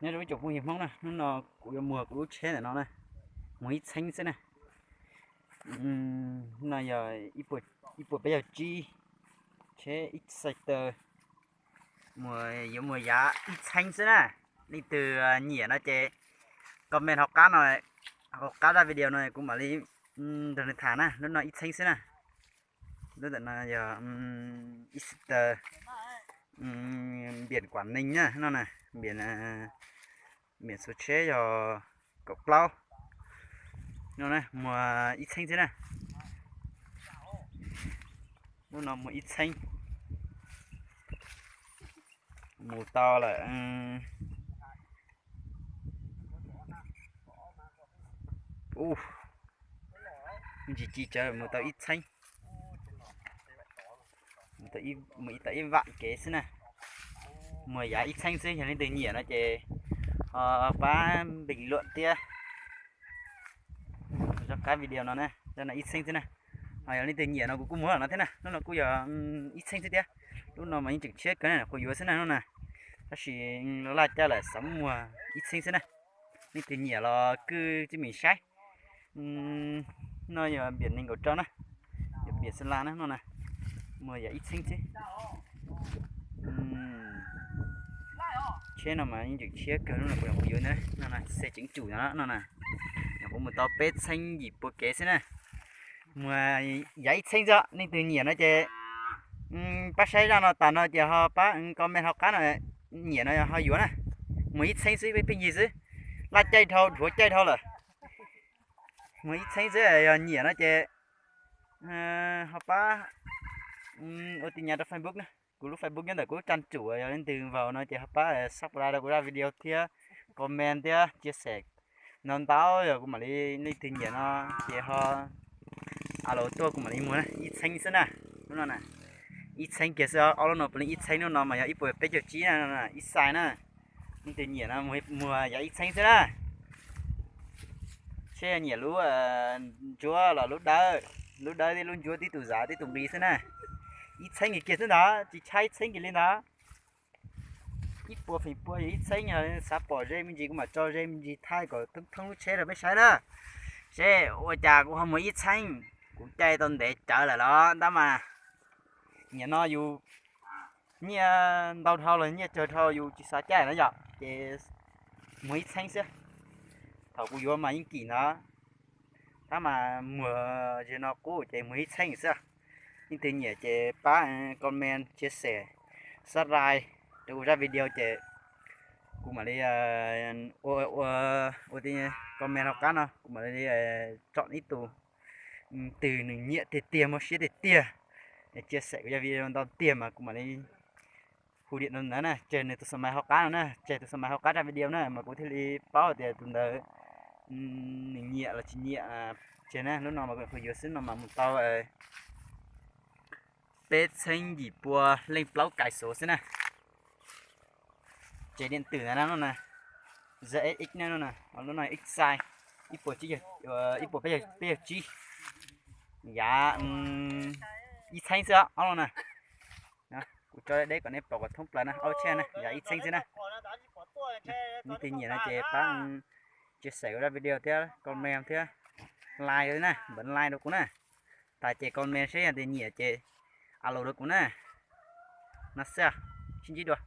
Nyob zoo ib tsoom phooj ywg Hmoob na, hnub no kuv yuav muag kuv lub tsheb ntawm no na, muag ib txheeb xwb na. No yog ib puas peb caug tsib, tsheb Exciter, muag, yuav muag yav ib txheeb xwb na. Leej twg nyiam no ces comment hauv qab no, hauv qab zaj video no kuv mam li nrog nws tham na, lub no ib txheeb xwb na. Lub ntawm no yog Exciter, npiam Quảng Ninh na no na, npiam, npiam xuv tsheb yog kaum plaub no na, muag ib txheeb xwb na. Lub no muag ib txheeb, mus tau lawm, ub, ntsis ci tsawv mus tau ib txheeb, mus tau ib vam kev xwb na. Muag yav ib txheeb xwb, yog leej twg nyiam no ces ho pab bình luận thiab. Zaj qab video no na, zaj no ib txheeb xwb na. Ho yog leej twg nyiam no kuv kuj muag no thiab na, lub no kuj yog ib txheeb xwb thiab. Lub no mas yeej tseem tshiab kawg na, qhuav yuav xwb na lub na. Tab sis laj caij lawm xav muag ib txheeb xwb na. Leej twg nyiam los kwj tij mim saib. No yog npiam nees nkaum rau na, yog npiam Xas Las na no na, muag yav ib txheeb xwb. Tsheb no mas yeej tseem tshiab kawg, lub no kuv nyuam qhuav yuav ntawd no na, xe tseem tsum no no na. Nyuam qhuav mus tau peb txheeb yim pua kev xwb na. Muag yav ib txheeb xwb, leej twg nyiam no ces pab saib zaj no tas no ces ho pab comment hauv qab no, nyiam no ho yuav na. Muag ib txheeb xwb, pheej yig xwb, laj caij dhau dhuav caij dhau lawm. Muag ib txheeb xwb, yog nyiam no ces ho pab ua tin nyas rau Facebook na. Kuv lub Facebook nyob ntawm kuv lub trang chủ, yog leej twg vào no ces ho pab subscribe rau kuv zaj video thiab comment thiab chia sẻ ntau ntau, yog kuv mam li, leej twg nyiam no ces ho alo tuaj kuv mam li muag na, ib txheeb xwb na. Lub no na, ib txheeb kiag xwb, ob lub no puav leej ib txheeb, lub no mas yog ib puas peb caug tsib na, ib size na. Leej twg nyiam no muag yav ib txheeb xwb na. Seb nyiam lub ntsuab los lub dawb, lub dawb thiab lub ntsuab tib tug zav tib tug nqi xwb na. Ib txheeb kiag kiag xwb ntag, tsis tshaj ib txheeb kiag li ntag. Ib puas feem pua yog ib txheeb, yog xav pom ze me ntsis kuv mam tso ze me ntsis thaij kom thoob thoob lub tsheb rau peb saib na. Seb ua cas kuv ho muag ib txheeb, kuv caij tau ntev tsawv lawm los ntab mas. Nim no yus nyiaj ntau dhau los nyiaj tsawg dhau yus tsis xav caij na yom, ces muag ib txheeb xwb. Thaum kuv yuav mas yeej kim ntag, tab mas muag ze no qub ces muag ib txheeb xwb. Leej twg nyiam ces pab comment chia sẻ, subscribe rau kuv zaj video ces kuv mam li ua, ua, ua comment hauv qab no kuv mam li chọn ib tug twg nws nyiam tiag tiag muaj siab tiag tiag, chia sẻ kuv zaj video ntau tiag mas kuv mam li hu điện ntawd na, tseg nws tus xas mais hauv qab no na, tseg tus xas mais hauv qab zaj video na mas kuv thiaj li paub tias tus ntawd nws nyiam los tsis nyiam. Tseg na, lub no mas kuv yuav xwb no mas mus tau peb txheeb yim pua leej plaub kais xuv xwb na. Ces điện tử ntawd na no na, Z S X na no na, lub no X size, ib puas peb caug tsib, yav ib txheeb xwb ob lub na. Kuv tso deb kom nej pom kom thoob plaws na, ob lub tsheb na, yav ib txheeb xwb na. Leej twg nyiam no ces pab chia sẻ kuv zaj video thiab comment thiab like na, npawv like rau kuv na. Tas ces comment seb yog tias nyiam ces alo rau kuv na. No xwb, sib ntsib dua.